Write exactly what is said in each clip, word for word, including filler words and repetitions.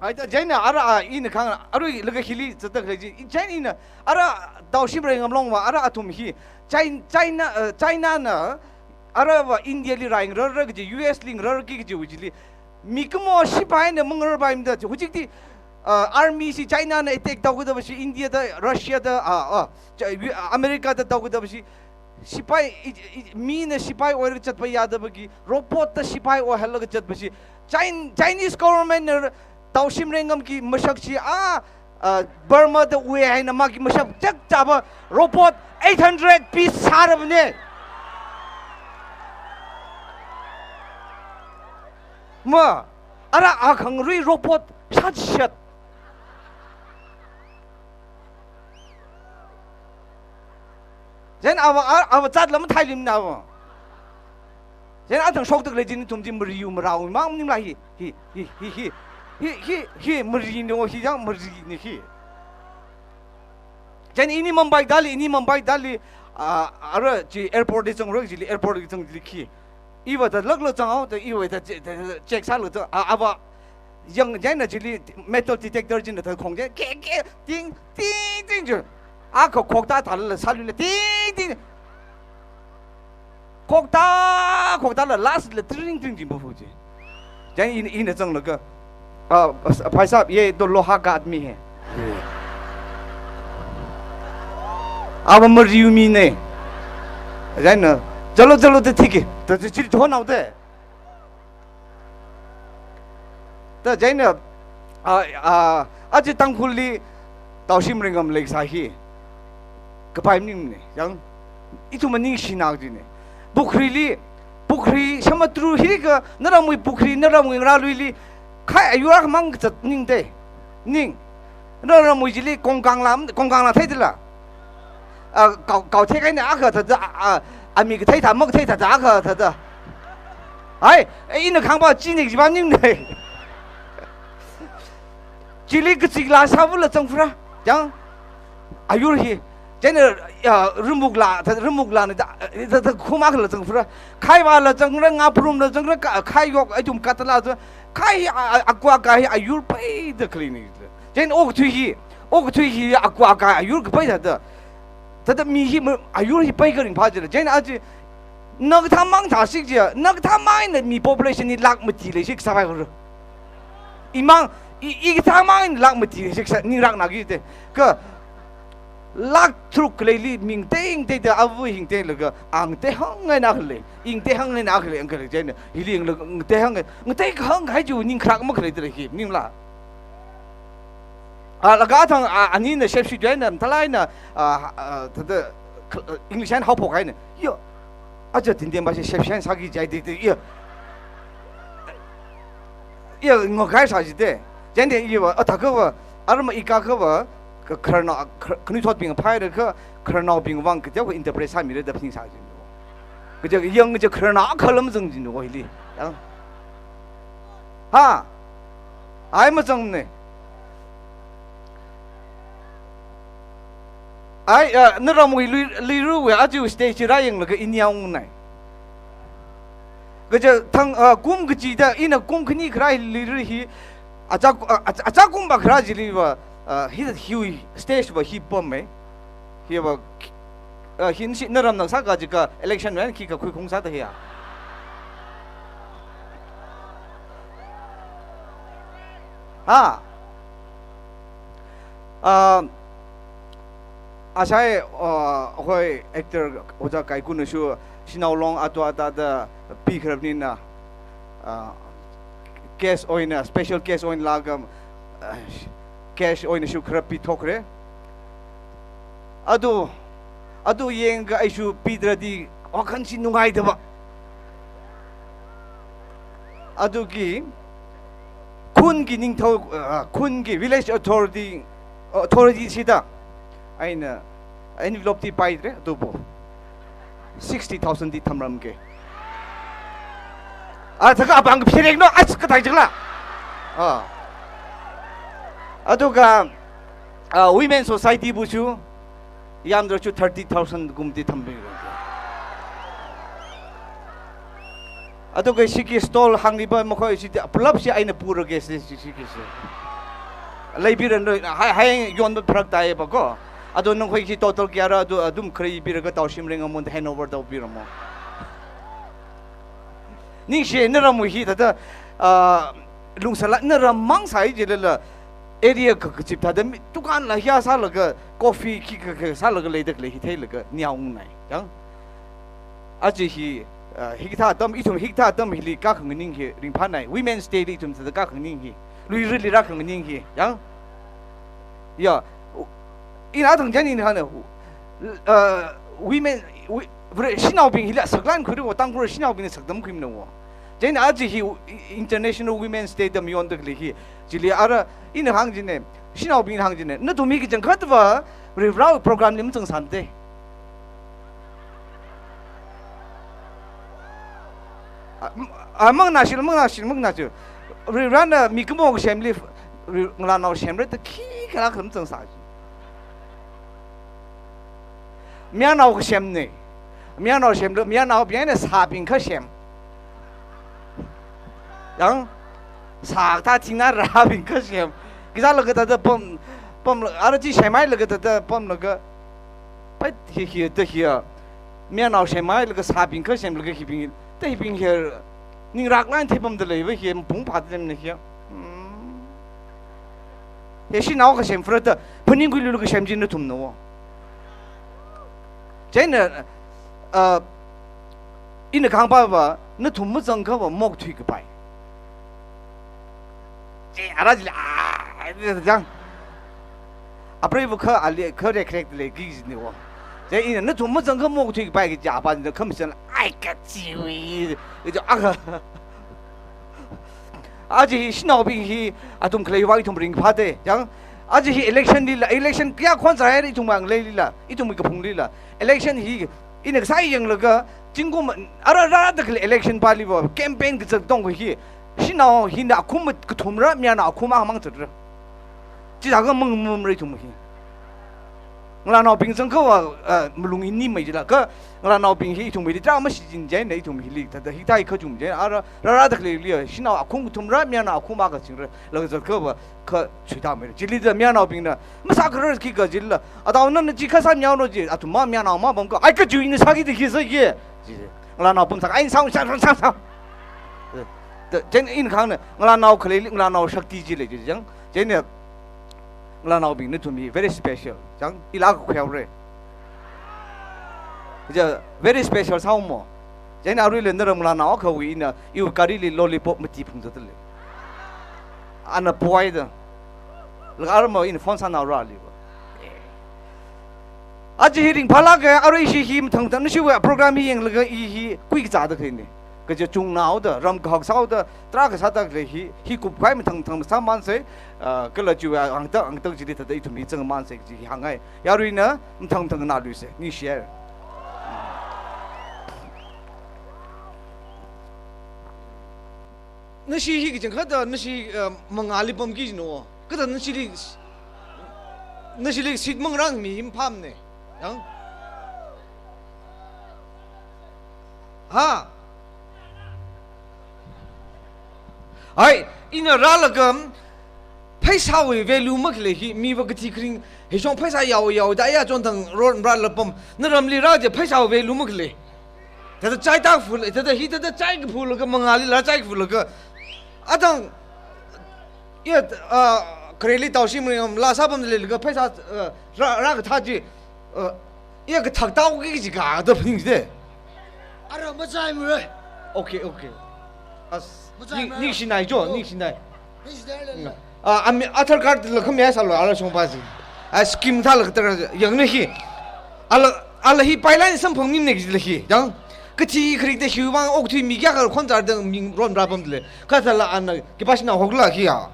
Ai ta China ara a ina khang arui laga hili zatda khalei chi. China ina ara Taoshim Rengam longva ara athum hi China, China, uh, China na ara va India li rai ngararra kaji, U S li ngararki kaji wuchili. Mikumo shipai na mangararpaimada. Hujikti, uh, army si China na attack tau kada ba si India da, Russia da, uh, uh, Chi-, U-, America da tau kada ba si. Shipai, i, i, mi na shipai oira zatpa yada ba ki, robot da shipai oihalaga zatpa si. Chin-, Chinese government na Taoshim Rengam ki masak chi, ah, ah, Burma da ui haina maki masak chak chaba robot eight hundred piece sāra bane. Ma, ara akhangrui robot shat shat. China ava, a-, ava zatla mathailim na ava. China athang shoktak lei jin ithum jin mariu marau mang ning la hi, hi, hi, hi, hi. Hi, hi, hi, mari ni o hi yang mari ni hi. China ini Mumbai dali, ini Mumbai dali, ah, ara chi airport li zangro jili, airport li zang jili khi. Iva ta lak lo zang ao, ta iva ta che-, ta check sālo zang, a, ava yang China chili metal detector jin ta khong je, ke, ke, ting, ting, ting ju. A kha khokta ta la sālu le, ting, ting. Khokta, khokta la last la tring, tring jin bu fu je. China in, in zanglaga, "आ, भाई साहब, ये तो लोहा का आदमी है।" अब मरियो मीने। China, "चलो, चलो, तो ठीक है।" तो चिल धो ना होते। Ta China, a, a, aja Tangkhul li Taoshim Rengam lake sā hi. Kapai ning ne, yang, ithum maning shi na ji ne. Pukhri li, pukhri samudra hi ka, naramwui pukhri, naramwui ngarā lui li, khai ayur mang zat ning te. Ning. Naramwui jili kongkang lam, kongkang la thei de la. A, kau, kau thei kai ne akha ta ta, a, a, ami ka thei ta, mak thei ta ta akha ta ta. Hai, e, ina khang ba chi ne ji ba ning ne. Chili ka chik la sa bu la chang fra. Yang. Ayur hi. China, ya, rumuk la, ta, rumuk la ne ta, ta, ta, khuma ka la chang fra. Khai ba la chang ra, nga prum la chang ra, ka, khai yok, ai tum ka ta la chang. Khai hi, a, a, akwa ka hi, ayur pai da kli ni. China ok thui hi, ok thui hi, akwa ka, ayur ka pai da da. Thāda mi hi ma, ayur hi pai ka ring pha jila. China aji, na kathā mang thā sik jia, na kathā mang na mi population ni lakh mati lei sik sāpai kuru. I mang, i, i kathā mang na lakh mati lei sik sā, ning rak na ki te. Ka, lakh tharuk lei li ming teng te te avu hing te laga, ang te hang ngai na khalei, ing te hang ngai na khalei, ang khalei China, hili ang la, ang te hang ngai, ang te hang ngai ju ning krak ma khalei te hi, ning la. A, laga thang, a, ani na shep shi jai na, thalai na, a, a, thāda, k-, English an hao phok hai na. Yo, aja tin tin ba shi shep shan sa ki jai di di, yo. Yo, ngo kai sa ji de. Jan de, yo, a, ta ka wa, ar ma i ka ka wa, ka, kharna, khar-, kani thot bing phai de ka, kharna bing wang ka, ja ko interpret sa mi de da ping sa ji. Ka ja, yang ja kharna khalam zang ji no, hili. Ya. Ha. Ai mazang ne. Ai, ah, naramwui lui, lui ru we aja stage ra yang laga inyang nai. Ka ja thang, ah, kum ka ji da ina kum khani khara lui ru hi. Aja, ah, aja, aja kum ba khara ji li ba, ah, hi, hi stage ba hi pom me. Hi ba, ah, hin shi naram nang sa ka ji ka election ran khi ka khui khung sa ta hi ya. Ha. Ah, asai, ah, hoi actor Oja Kaikun shu shinao long atua ta da pi kharap ni na, ah, cash oina, special cash oina laga, ah, cash oina shu kharap pi thok re. Adu, adu yeng ka ai shu pi dra di, wakhan shi nungai da ba. Adu ki, khun ki ningthau, ah, khun ki village authority, authority sida. Aina, envelope ti pai dre, adu bo. Sixty thousand ti thamram ke. A, taka abang phirek no, as ka tai jingla. Ah. Adu ka, ah, women society bu shu, yam dra shu thirty thousand gum ti thambi. Adu ka shiki stall hang ni ba ma khoi shi, pulap shi aina pura ke shi, shi, shi, shi. Leibiranu, hai, hai yonba pharak taiba ko. Ado nangkhoi khi total kayāra, ado athum kharei piraga Taoshimreng amon handover tau piramo. Ningshi naram hi thāda, ah, lungsāla naram mang sai jilala area ka kachip thāda mi dukan la hiya sālaga coffee khi ka, ka sālaga leida khalei hi theilaga niaungnai. Yang. Aja hi, ah, hikathā atam, ithum hikathā atam hili kakhanganing hi ringphānai. Women's Day li ithum thāda kakhanganing hi. Luirali rākhanganing hi. Yang. Ya. Ina thang jan ina hana. Uh, women, wi-, vre, shanaobing hila saklan khuiru, Tangkhul shanaobing saktam khuimna wo. Jen aja hi, i-, International Women's Day da mayonda khalei hi. Chili ara, ina hāng jine, shanaobing hāng jine. Nathum hi kachangkhatva, Varewui program li mazangsāmade. Ah, m-, ah, manganāshil, manganāshil, manganāshil. Varena mikumo kasemli, Vare ngalānao semra da khikhala khala mazangsā. Mayarnao kasemne. Mayarnao semlu, mayarnaobing eina sābing kasem. Yang, sā thā thingna rābing kasem. Khisālaga thāda pam, pam, ara chi semhailaga thāda pamlaga. Pai hi, hi, thā hi. Mayarnao semhailaga sābing kasemlaga hibing, thā hibing hi. Ningrak lan thipamda leiva hi, pung phat lemna hi. Hmm. Hi shanao kasem pharāda, phaningkhuilu kasem chi nathumna wo. Chieina, ah, ina kahāngpava, nathum mazangkhava mokthui kapai. Chi ara jila, ah, jang. Apreiva kha ali, kha rekrek lei ki jini wo. Chi ina nathum mazangkha mokthui kapai kaja pa jina khamishan, ai kachiwui. Kaja aga. Aja hi shanaobing hi athum khaleiwui ithum ringphāde, yang. Aja hi election lila, election kayā khon sāhaira ithum ngaleilila, ithum kaphunglila. Election hi ina kasā yanglaga, zingkum, ara rāda khalei election paliva, campaign kazat tongkhui hi, shanao hina akhum kathumra, mayarnao akhum mang zatra. Chithākha mangmumra ithum hi. Ngalānaobing zangkhava, ah, malung hi nimei jila, kha ngalānaobing hi ithum hili tarā mashichin jaina ithum hili, thāda hithai kachum jaina, ara, rāra da khaleili, shanao akhum kathumra, mayarnao akhum akha chingra, laga zatkhava, kha chuitamei. Chilida mayarnaobingna, masākharar khikha jila, ataona na chi kasā mayarnao chi, athum ma mayarnao mapamkha, ai kachiwui ina sāki da khi sāki. Chi, ngalānao pamsā, ai sā, sā, sā, sā, sā. Thā, chieina ina kahāngna, ngalānao khaleili, ngalānao shakti chi lei chi, yang, chieina, ngalānaobing nathum hi very special. Chang, ila kakhuihaora. Kaja very special sāhaomo. Chieina aruila naram ngalānao akhawui ina iwui garili lollipop mati phungzatda lei. Ana poida. Laga arma ina phone sānao rāliva. Aja hi ringphālāka, arui ishi hi mathang mathang nashiwui program hi yanglaga i hi kui kazāda khaleine. Kaja chungnaoda, ram kahak sāhaoda, tarākha sāda khalei hi, hi kupkahai mathang mathang sāmānsa, ah, kala chiwui hāngda, hāngda chili thāda ithum hi zangmānsa kaji hi hāngngai. Yaruina, mathang mathang nganāluisa, ningshiya. Nashi hi kachangkhatta, nashi, ah, mangāli pamki jino. Kathāda nashili, nashili seat mangarānmi hi maphāmane. Yang? Ha? Hai, ina rālaga, pheisāwui value makhalei hi, miva kathi kharing, hishong pheisā yao yao, da ya chonthang ron rāla pam, naramli rā je pheisāwui value makhalei. Thāda chai tākaphu, thāda hi, thāda chai kaphulaga, mangālila chai kaphulaga. Athang, ya, ah, khareli tao shimri ngam, laa sāpamda leilaga, pheisā, ah, rā, rākathā chi, ah, ya kathak tao ki kaji ka, da phaning jide. Ara machaimara. Okay, okay. As, machaimara. Ningshinai jo, oh, ningshinai. Ningshinai le. Ah, ami Aadhaar card la khamya sālo, ala shongpa si. Ah, scheme thāla kathar, yangna hi. Ala, ala hi pailan samphangmine kajila hi. Yang, kathi kharing da hiwui vang okthuimi kayākha khonzarda ming ron rāpamda lei. Kathāla ana, khipāshina hokla hiya.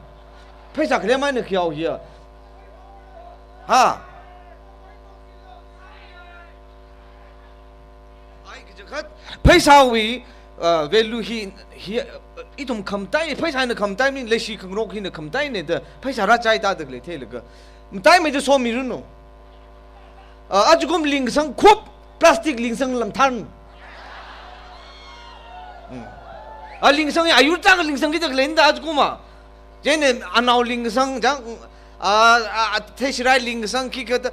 Pheisā khalei maina khayao hiya. Ha? Ai, kachangkhat, pheisāwui, uh, value hi, hi, uh, ithum khamtai, pheisāna khamtai, mi leishi khangarok hina khamtaine da, pheisā rāchai tāda khalei theilaga. Mataimeida somiranu. Uh, ajakum lingsang khup, plastic lingsang lamthan. Hmm. A lingsang ya, ayur chang lingsang kita khaleina da ajakuma. Chieina anao lingsang, chang, A, a, a, thei shirai ling kasang khikha da,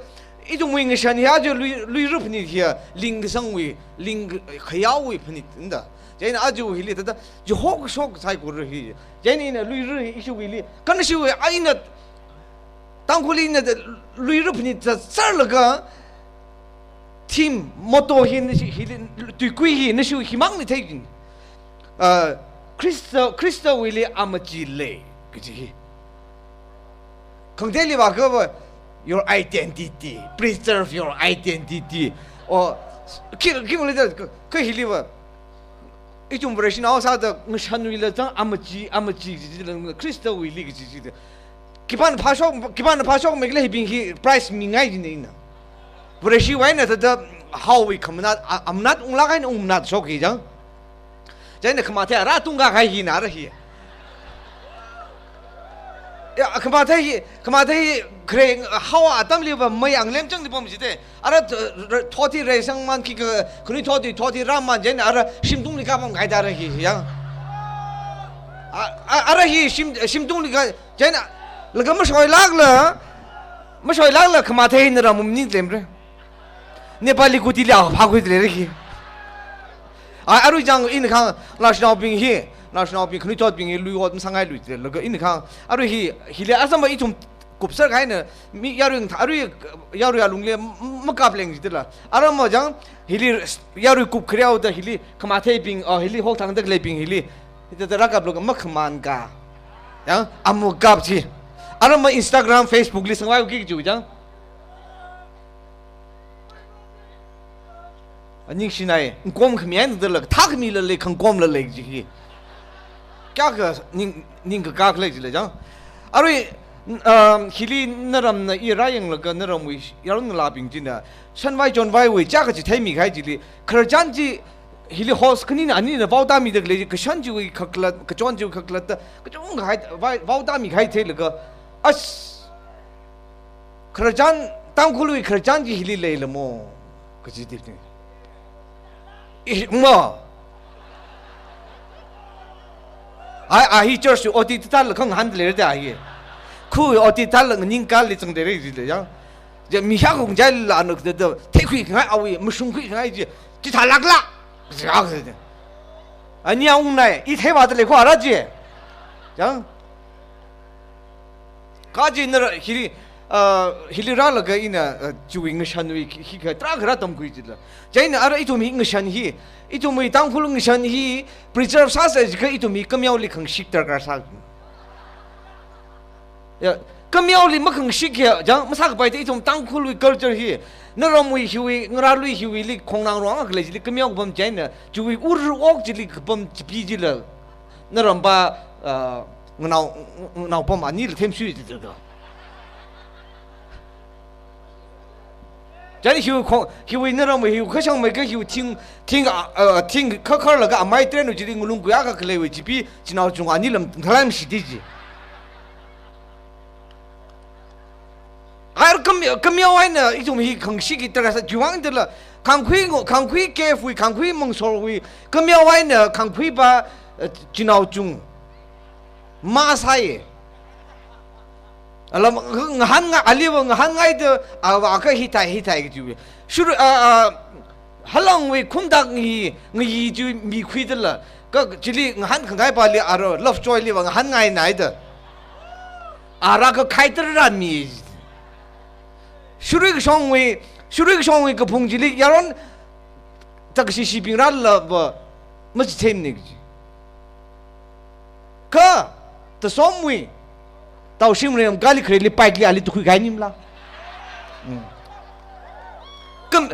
ithumwui ngashan hi aja lui, lui rup ni hiya, ling kasangwui, ling khayaowui phanit nda. Chieina aja hili thāda, jihok shok saikora hi. Chieina ina lui ru hi ishiwuili, kanashiwui, a ina, Tangkhulli ina da lui rup ni da sālaga, theme, motto hi nashi, hili, tuikui hi nashi himang ni theikin. Ah, Khrista, Khristawuili amachi lei, kaji hi. Khangateili vākha va, your identity, preserve your identity. O, khi, khi mali da, kha, kha hili va. Ithum Vareshinao sāda ngashanwuila zang amachi, amachi, kaji, kaji la, Khristawuili kaji, kaji da. Khipāna phāshok, khipāna phāshokmei khala hibing hi prize mingai jina ina. Vareshiwui eina thāda haowui khamanat, a, amanat unglāk eina ungmanat shok hi chang. Chieina khamathei ara tungkahai hina ara hi. Ya, khamathei hi, khamathei hi khare haowa atamli va mei anglem changli pam jite. Ara, uh, r-, thot hi reisangman khikha, khanuithot hi, thot hi rāman chieina ara shimtungli kapam kahaida ara hi, ya. A, a, ara hi shim, shimtungli ka, chieina, laga mashoilākla, mashoilākla khamathei hina ramum ni lemre. Nepali kutili a phākhui lere hi. A, arui chang ina khang, naoshinaobing hi, naoshinaobing khanuithotbing hi lui ot masāngai lui le, laga ina khang, arui hi, hili asam va ithum kupsar kahaina, mi yarui ngtha, arui yarui alungli m-, m-, makap leng jitila. Aram va chang, hili yarui kup khare haoda hili, khamatheibing, o, hili hokthangda khaleibing hili, hithāda rākap laga makhaman ka. Yang, amu kap chi. Aram va Instagram, Facebook li sangvai uki ju chang. Aning shinai, ngkom khami eina dala, thak mi la lei, khangkom la lei ji hi. Kayākha ning, ning kakak lei ji lei chang. Arui, um, hili naramna i rāyanglaga naramwui yaron ngalābing china, shanvai chonvaiwui chaka chi theimi kahai chili, khararchan chi hili host khanina anina vaoda mida lei, kashan chiwui khaklat, kachon chiwui khaklat da, kachungkha hai, vai, vaoda mi kahai theilaga, as, khararchan, Tangkhulwui khararchan chi hili leila mo, kaji dipni. I, mo. Ai, a hi church oti tala khangahān lere da hi. Khu oti tala nganing kali chang lere ji le yang. Ja mi hya kong jai la no da da, theikhui ngai awui, mashungkhui ngai ji, chithālākla. Ja ka de. Ani a ungnai, i theiva da lei kho ara ji. Yang. Kaji nara hili, ah, hili rālaga ina, ah, chiwui ngashanwui hi, hi kha tarākha rātamkhui jila. Chieina ara ithum hi ngashan hi, ithumwui Tangkhul ngashan hi preserve sāsa jiakha ithum hi kameoli khangashik darkar sā. Ya, kameoli makhangashik ya, chang masākapai da ithum Tangkhulwui culture hi, naramwui hiwui, ngarālui hiwuili khongnang ruang khalei chili kameo kapam chieina, chiwui ur ok chili kapam chipi jila. Narampa, ah, nganao, nganao pam anila themsui ji da. Chieina hiwui khong, hiwui naramwui hiwui kashang mai ka hiwui thing, thing, ah, ah, thing kakharlaga amai tren u chili ngalung kuyākha khaleiwui chipi, chinao chunga anila thalam shiti ji. Ar kam, kameo eina ithum hi khangashik hi tarāsa chiwuivang dala, khangkhui ngo, khangkhui cave wui, khangkhui mangsorwui, kameo eina khangkhui pa, eh, chinao chung. Masai. Alam ngahān nga, aliva ngahān ngaida, ava ka hithai, hithai kaji. Shuru, ah, ah, halangwui khumdak ngi, ngi ji mikhui dala, ka chili ngahān khangai pali aro, Lovejoy liva ngahān ngaina da. Ara ka khai tara mi. Shurui kashongwui, shurui kashongwui kaphung chili yaron takashishibing rālava machithemni kaji. Kha, tasomwui, tao shimrem kali khareli paikli ali tukhui kahainimla. Hmm. Kam,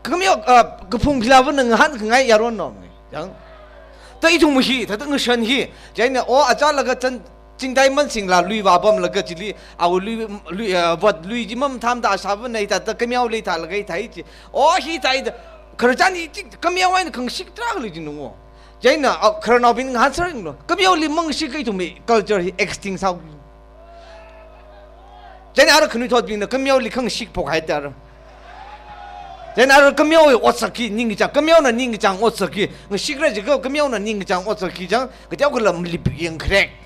kameo, ah, kaphung philava na ngahān khangai yaron nom ni. Yang. Ta ithum hi, ta, ta ngashan hi. Chieina, o, achālaga chan, Chingdai Mansingla lui vāpamlaga chili, awui lui, lui, eh, vat lui chi mamathāmada ashāvana hithāda kameoli thālaga hithai chi. O, hithai da, khararchan hi chi, kameo eina khangashik tarākha lei ji nungo. Chieina, a, khararnaobing ngahānserra lo. Kameoli mangashik ka ithumwui culture hi extinct sā. Chieina ara khanuithotbingna kameoli khangashik phok haida ara. Chieina ara kameowui otsak hi ningkachāng, kameona ningkachāng otsak hi. Ngashikra jiakha kameona ningkachāng otsak hi chang, kateokhala malip yang kharek.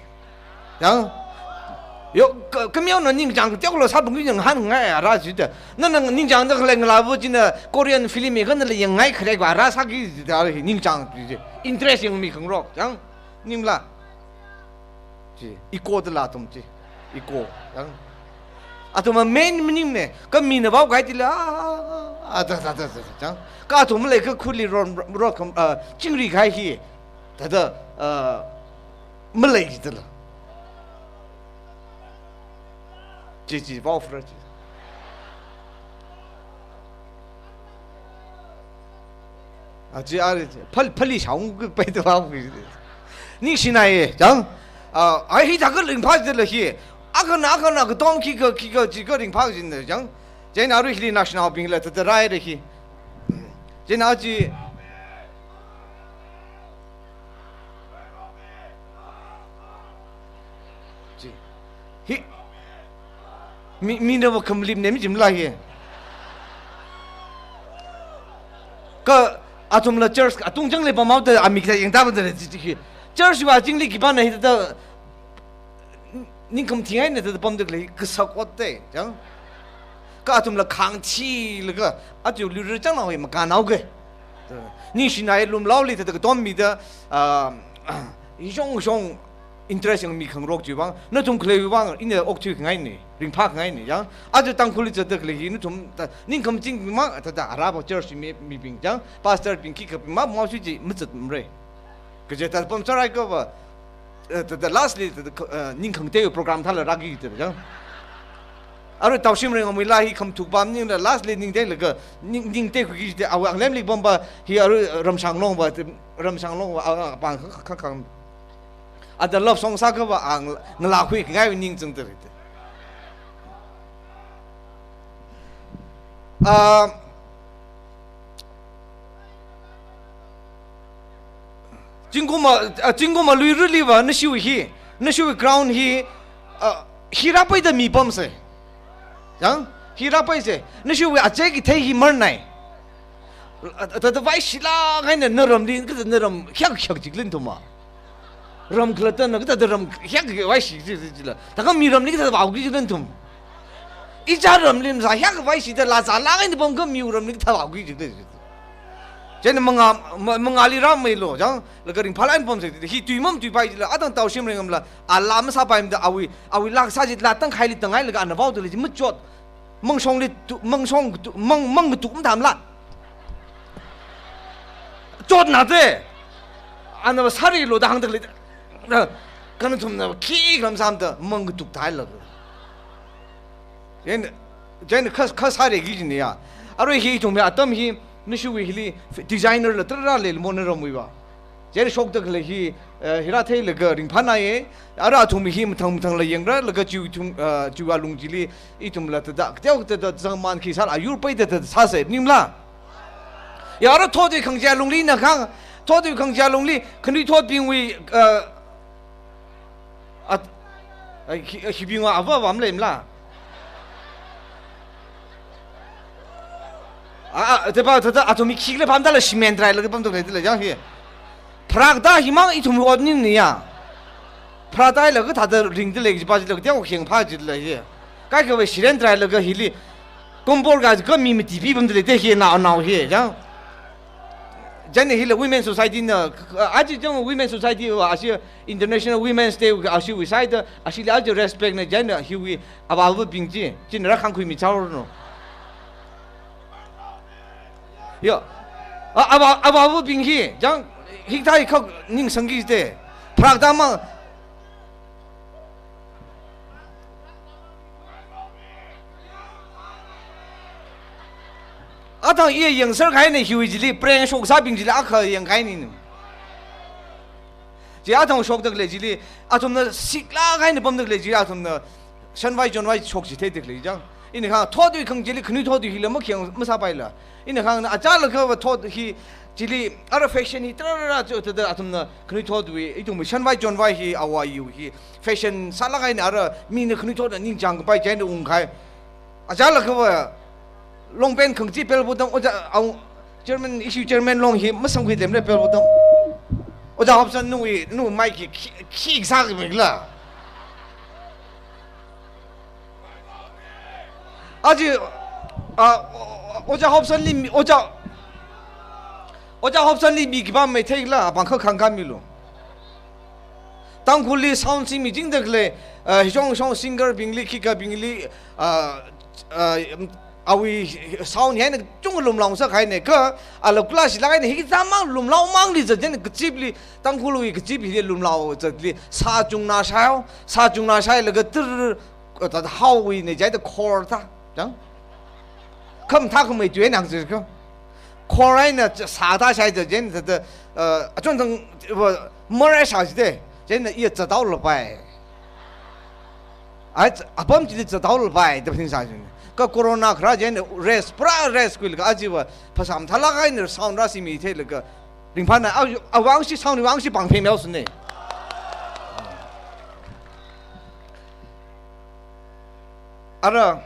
Yang. Yo, ka, kamiona ningchāng teoklo sāpung ki yanghānngai ara jida. Nana ningchāngda khalei ngalāva china Korean film ye khanala yangngai khalei va ara sāki jida ningchāng ji. Interest yangmi khangarok, chang? Maningla. Ji, ego dala athum ji. Ego, chang? Athum main maningmana, ka mina vao kahaitila, ah, ah, ah, da, da, da, da, chang? Ka athum leikha khuli ron, ron, kam, ah, chingri kahai hi. Thāda, ah, malei jidala. Ji, ji, vao fra ji. Ah, ji, ah, ji, phal-, phali shaung ka pai ta vao ji. Ningshinai, chang? Ah, ai hithākha ringphā jidala hi. Akhana, akhana, katom khikha, khikha, jiakha ringphā jina, chang? Chieina arui hili nationalbingla thāda rai da hi. Chieina ji, ji. Hi. Mi, mina va khamlim ne mi jimla hi. Ka athumla church atung chang leipamhaoda amik ta yangda pamda ji, ji, hi. Church va chingli khipāna hithāda ningkham thingaina thāda pamda khalei kasak ot te, chang? Ka athumla khangthilaga, aja luira chang nao hi makānao ke. Ningshinai lumlaoli thāda katom mida, ah, hishong shong interest yangmi khangarok chiwui vang, nathum khaleiwui vang, ina okthui khangaina, ringphā khangaina, chang? Aja Tangkhulli zatda khalei hi, nathum ta, ningkham ching ma, thāda araba church mi, mibing, chang? Pastorbing khikha ma, mao sui ji, mazatmara. Kaje ta pamsārai kava, eh, thāda lastly, thāda, eh, ningkhangtei program thāla rāki thāda, chang? Arui Taoshim Ringamuila hi khamathuk pam maningla lastly ningteilaga, ning, ningteikhuiki jida, awui anglemli pamva, hi arui Ramshanglongva, Ramshanglongva, ah, ah, pang kha, kha, kha. Ada love song sākhava ang ngalākhui khangai ningchāngda lei. Ah, zingkum a, ah, zingkum a luiraliva nashiwui hi, nashiwui ground hi, ah, hi rāpaida mi pamsa. Chang, hi rāpaisa. Nashiwui achei kathei hi marnai. Thāda vaishilāk eina naramli, kathāda naram hyak hyak jikli nathum ma. Ram khalattana kathāda ram hyak hyak vaishi ji, ji, jila. Thākha miramli kathāda vaoki jikli nathum. Ichā ramli masā hyak vaishida lazālāk eina pamkha miwui ramli kathāda vaoki jikli. Chieina mangā, ma-, mangāli rāmeilu, chang, laga ringphālāk eina pamsa, hi tui mamatuipai jila, atang Taoshim Ringamla, ala masāpaimada awui, awui laa kasā chi laa tangkhaili tanghailaga ana vaoda lei chi machot. Mangshongli tu, mangshong tu, mang, mang katuk mathāmala. Chotna te. Ana sārilu da hāngda lei. Kha nathumna khi khalam sāmada mang katuk thailaga. Chieina, chieina kha, kha sāreiki jina ya. Arui hi ithumwui atam hi, nashiwui hili designer la tarākha leilamo naramwuiva. Chieina shokda khalei hi, eh, hi rātheilaga ringphānaiya. Ara athum hi mathang mathangla yangra, laga chiwui ithum, eh, chiwui alung chili ithumla thāda, kateo thāda zangman khi sāla ayur paida thāda sāsa, maningla. Ya ara thotwui khangachei alungli na khang, thotwui khangachei alungli, khanuithotbingwui, eh, At, ai, hi, hibing va ava va maleimala. A, a, te pa, thāda, athum hi khikhala pamdala cement railaga pamda lei, te lei, chang hi. Pharakta himang ithum ot maningmana ya. Pharakta hila kathāda ringda lei, kajipa jila, kateo kheng pha jila hi. Kaikhava cement railaga hili. Kompor ga, kha mi matipi pamda lei, te hi nao, nao hi, chang. Chieina hila Women Society na, aja chang Women Society va ashi International Women's Day va ashiwui side, ashili aja respect na chieina hiwui avāvabing chi, chieina rākhangkhuimi chaoranu. Yo. A, avā, avāvabing hi, chang, hikathā hi khak ningsangki te. Pharakta mang, Athang iya yangser kahaina hiwui chili, prank shok sābing chili akha yangkahaina. Chi athang shokda khalei chili, athumna siklāk eina pamda khalei chili, athumna shanvai chonvai shok chitheida khalei chang. Ina khang thotwui khangachei chili, khanuithotwui hila makhayang masāpaila. Ina khang na achālakhava thot hi chili, ara fashion hi tarāra chu thāda athumna khanuithotwui, ithumwui shanvai chonvai hi, awui yu hi, fashion sālāk eina ara mina khanuithotna ningchāng kapai chieina ungkahai. Achālakhava, long pant khangachei pelput tam, ojā, au, chairman, ishi chairman long hi, masangkhui temle pelput tam. Ojā Hobson nawui, nawui mic khi, khi, khi sākhamila. Aja, ah, Ojā Hobsonli mi, Ojā, Ojā Hobsonli mi khipā matheila, apāng kha khangkā milu. Tangkhulli sound singmi jingdakle, ah, hishong shong singer bingli, khikha bingli, ah, ah, awui sound hi eina chunga lumlong sākahaina, kha ala class la eina hi zam mang lumlong mangli zat eina kazipli, Tangkhulwui kazip hi lumlong zatli, sā chungna shāo, sā chungna shālaga tir, ta haowui ne jida chord ta, chang. Khamathā khamei tui eina hāngzir kha. Chord eina sā ta shāi ta, chieina ta, eh, achon thang, eh, marai shā jida, chieina iya zathaolapai. Ai, apam chili zathaolapai, da phaning sā jin. Kha corona kharā chieina rest, pura rest khuilaga aja va phasā mathālāk eina sound rāsingmi theilaga, ringphāna, a, awui vang chi, sound wui vang chi pāng phemeo sune. Ara,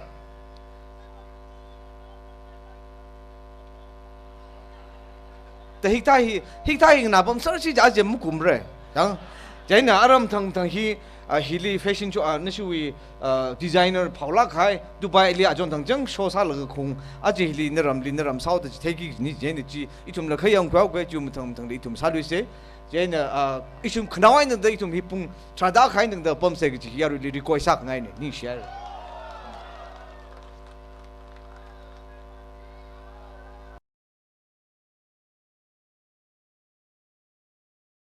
ta hikathā hi, hikathā hi nganā pamser chi aja makumra. Chang, chieina ara mathang mathang hi, ah, hili fashion show, ah, nashiwui, ah, designer phaolāk kahai, Dubai li achon thang chang show sālaga khaung, aja hili naramli naram sāhaoda chitheiki ni, chieina chi, ithumla khayang khuihaoga, chi mathang mathangli ithum sāluisa. Chieina, ah, ithum khanao eina tangda ithum hi pung tharāda kahai eina tangda pamsa kaji hi yaruili request sāngaina, ningshihaira.